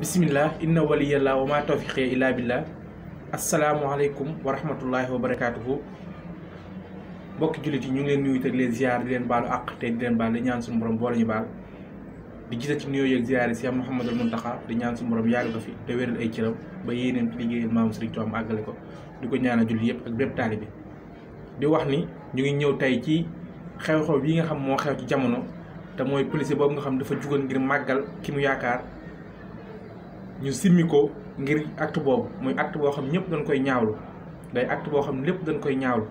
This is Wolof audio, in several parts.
bismillah inna waliyallah wa ma tawfiqi illa billah. asalaamualeykum wa rahmatullahi wa barakatuhu. mbokki jullit yi ñu ngi leen nuyu te di leen ziar di leen baalu àq te di leen baal di ñaan suñu borom boole ñu baal di gisal ci nuyoo yeeg ziar yi Cheikh Mouhamadul Mountakha di ñaan suñu borom yàgg ko fi te wéral ay cëram ba yéeneen liggéeyal maamu Sëriñ Tuubaa àggale ko di ko ñaanal jullit yëpp ak bépp taalibe di wax ni ñu ngi ñëw tey ci xew-xew bi nga xam moo xew ci jamono te mooy policier boobu nga xam dafa jugoon ngir màggal ki mu yaakaar ñu simmi ko ngir acte boobu muy acte boo xam ñëpp dañ koy ñaawlu day acte boo xam lépp dañ koy ñaawlu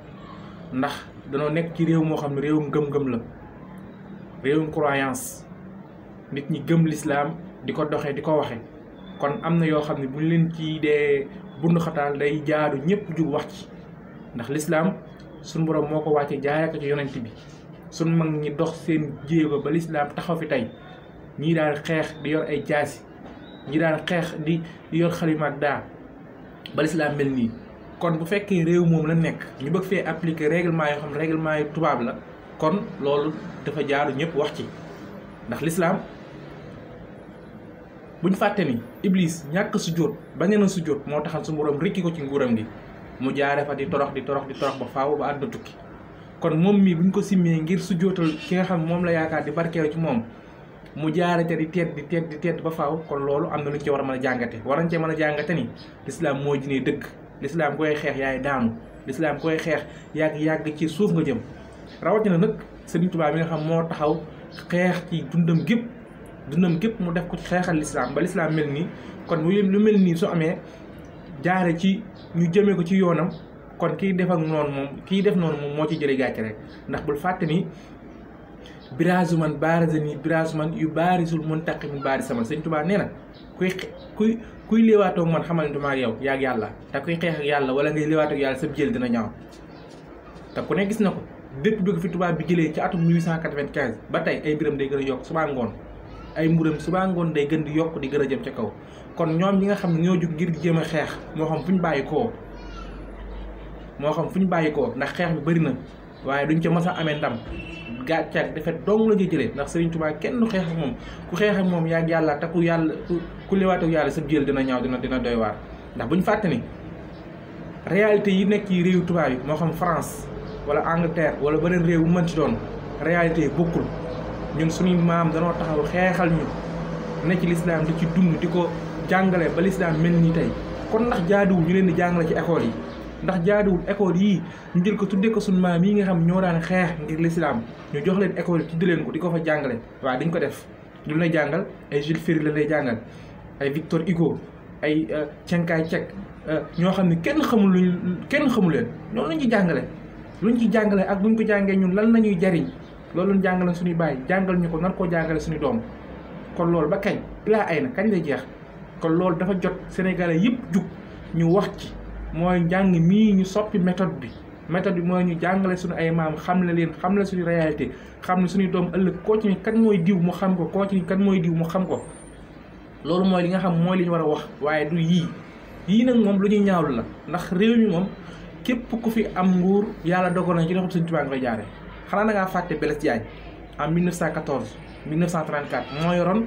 ndax danoo nekk ci réew moo xam ne réewum gëm-gëm la réewum croyance nit ñi gëm lislaam di ko doxee di ko waxe kon am na yoo xam ne bu ñu leen ci dee bund xataal day jaadu ñëpp jug wax ci ndax lislaam suñu borom moo ko wàcce jaaree ko ci yonent bi suñ mag ñi dox seen jéego ba lislaam taxaw fi tey ñii daan xeex di yor ay jaasi ñi daan xeex di yor xalima ak daa ba lislaam mel nii kon bu fekkee réew moom la nekk ñu bëgg fee appliquer règlement yoo xam ne règlement yu tubaab la kon loolu dafa jaaru ñëpp wax ci ndax lislaam buñ fàtte ni iblis ñàkk sujjóot bañ na sujjóot moo taxal su borom rikki ko ci nguuram gi mu jaare fa di torox ba faaw ba àdduna tukki kon moom mii buñ ko simmee ngir sujjóotal ki nga xam moom la yaakaar di barkeelu ci moom mu jaare te di teet ba faaw kon loolu am na lu ñu ci war a mën a jàngate war nañ cee mën a jàngate ni lislaam moo jinee dëgg lislaam koy xeex yaay daanu lislaam koy xeex yàgg ci suuf nga jëm rawatina nag Sëriñ Tuubaa mi nga xam moo taxaw xeex ci dundam gépp mu def ko ci xeexal lislaam ba lislaam mel nii kon lu mel nii su amee jaare ci ñu jëmee ko ci yoonam kon kiy def noonu moom moo ci jëlee gàcce rek ndax bul fàtte ni biraasu man baarazani biraasu man yu baarisul muntaqi min baari sama Sëriñ Tuubaa nee na kuy léewaatoog man xamal ne dama yow yaag yàlla te kuy xeex ak yàlla wala ngay léewaatoog yàlla sa jël dina ñaaw te ku ne gis na ko bépp bi ko fi tubaab bi jëlee ci atum 1895 ba tey ay mbiram day gën a yokk subaa ngoon ay mburam subaa ngoon day gën di yokk di gën a jëm ca kaw kon ñoom ñi nga xam ne ñoo jug ngir jéem a xeex moo xam fu ñu bàyyi koo ndax xeex bi bëri na waaye duñ ca mës a amee ndam gàcce ak defet dong la ñuy jëlee ndax Sëriñ Tuubaa kenn du xeex ak moom ku xeex ak moom yaag yàlla te ku liwaat ak yàlla sa jël dina ñaaw dina doy waar ndax buñ fàtte ni réalité yi nekk ci réewu tubaab yi moo xam France wala Angleterre wala beneen réew bu mën ci doon réalité yi bokkul ñun suñuy maam danoo taxaw xeexal ñu ne ci lislaam di ci dund di ko jàngale ba lislaam mel nii tey kon ndax jaaduwul ñu leen di jàngale ci école yi ndax jaaduwul école yii ñu jël ko tuddee ko suñu maam yi nga xam ñoo daan xeex ngir lislaam ñu jox leen école yi tudde leen ko di ko fa jàngale waaye dañ ko def ñu lay jàngal ay Jules Ferry la lay jàngal ay Victor Hugo ay Chiang Kai-shek ñoo xam ne kenn xamul leen ñoom lañ ci jàngale luñ ci jàngale ak buñ ko jàngee ñun lan nañuy jariñ loolu lañ jàngale suñuy bàyyi jàngal ñu ko nar koo jàngale suñu doom kon loolu ba kañ ilaa ay na kañ lay jeex kon loolu dafa jot sénégalais yëpp jug ñu wax ci mooy njàng mii ñu soppi méthode bi mooy ñu jàngale suñu ay maam xamle suñu réalité xam ne suñuy doom ëllëg koo ci ni kan mooy diw mu xam ko koo ci ni kan mooy diw mu xam ko loolu mooy li nga xam mooy li ñu war a wax waaye du yii nag moom lu ñuy ñaawlu la ndax réew mi moom képp ku fi am nguur yàlla dogal na ci loxo Sëriñ Tuubaa nga koy jaare xanaa da ngaa fàtte Blaise Diagne en 1934 moo yoroon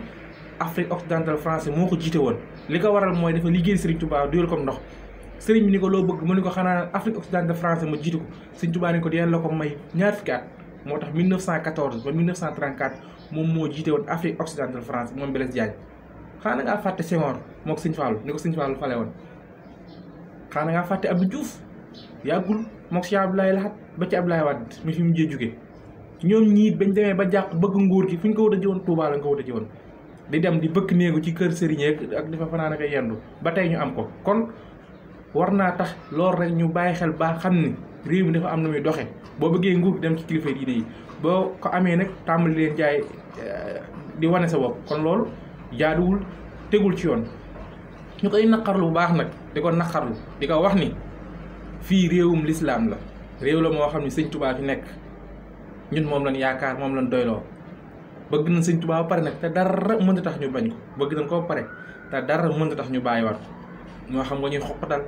Afrique occidentale français moo ko jiite woon li ko waral mooy dafa liggéey Sëriñ Tuubaa duyal comme ndox sëriñ bi ni ko loo bëgg mu ni ko xanaa Afrique occidentale français ma jiitu ko Sëriñ Tuubaa ni ko deen la ko may ñaar fukki at moo tax 1914 ba 1934 moom moo jiite woon Afrique occidentale français moom Blaise Diagne xanaa ngaa fàtte Senghor moo ko Sëriñ Fallou ni ko Sëriñ Fallou fale woon xanaa ngaa fàtte Abdou Diouf yàggul moo ko Cheikh Abdoulaye Lahat ba ci Abdoulaye Wade mi fi mujjee jóge ñoom ñii bañ demee ba jàq bëgg nguur gi fu ñu ko wut a jiwoon Touba la nga ko wut a jiwoon di dem di bëkk néegu ci kër sëriñ ak dafa fanaan ak yendu ba tey ñu am ko kon war naa tax loolu rek ñu bàyyi xel ba xam ni réew mi dafa am na muy doxe boo bëggee nguur dem ci kilifa diine yi boo ko amee nag tàmbali leen jaay di wane sa bopp kon loolu jaaduwul tegul ci yoon ñu koy naqarlu bu baax nag di ko naqarlu di ko wax ni fii réewum lislaam la réew la moo xam ne Sëñ Tuubaa fi nekk ñun moom lañ yaakaar moom lañ doyloo bëgg nañ Sëñ Tuubaa ba pare nag te dara mënta tax ñu bañ ko bëgg nañ ko ba pare te dara mënta tax ñu bàyyiwaat moo xam nga ñuy xoqatal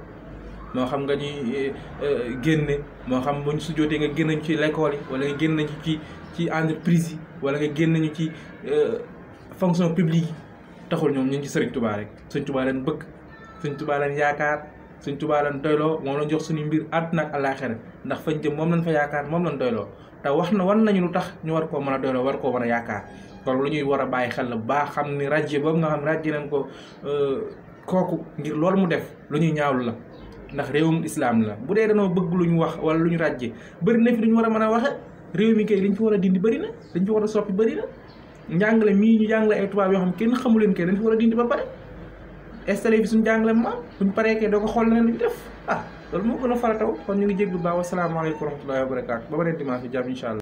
moo xam nga ñuy génne moo xam bu ñu sujjootee nga génn ñu ci l'école yi wala nga génn ñu ci entreprise yi wala nga génn ñu ci fonction publique yi taxul ñoom ñu ngi ci Sëriñ Tuubaa rek Sëriñ Tuubaa leen bëgg Sëriñ Tuubaa leen yaakaar Sëriñ Tuubaa leen doyloo moom lañ jox suñu mbir àdduna ak àllaaxira ndax fañ jëm moom lañ fa yaakaar moom lañ doyloo te wax na wan nañu lu tax ñu war koo mën a doyloo war koo mën a yaakaar kon lu ñuy war a bàyyi xel bu baax xam ni ràjje boobu nga xam ràjje nañ ko kooku ngir loolu mu def lu ñuy ñaawlu la ndax réewum islam la bu dee danoo bëgg lu ñu wax wala lu ñu ràjje bëri na fi lu ñu war a mën a waxe réew mi kay liñ fi war a dindi bëri na liñ fi war a soppi bëri na njàngale mii ñu jàngale ay tubaab yoo xam kenn xamu leen kay dañ fi war a dindi ba pare installé fi suñu jàngale maam buñ paree kay doo ko xool leneen lu ñu def loolu moo gën a farataw kon ñu ngi jéglu baax wasalaamaaleykum wa rahmatullahi wa barakaatu ba beneen dimanche bi jàmm incha allah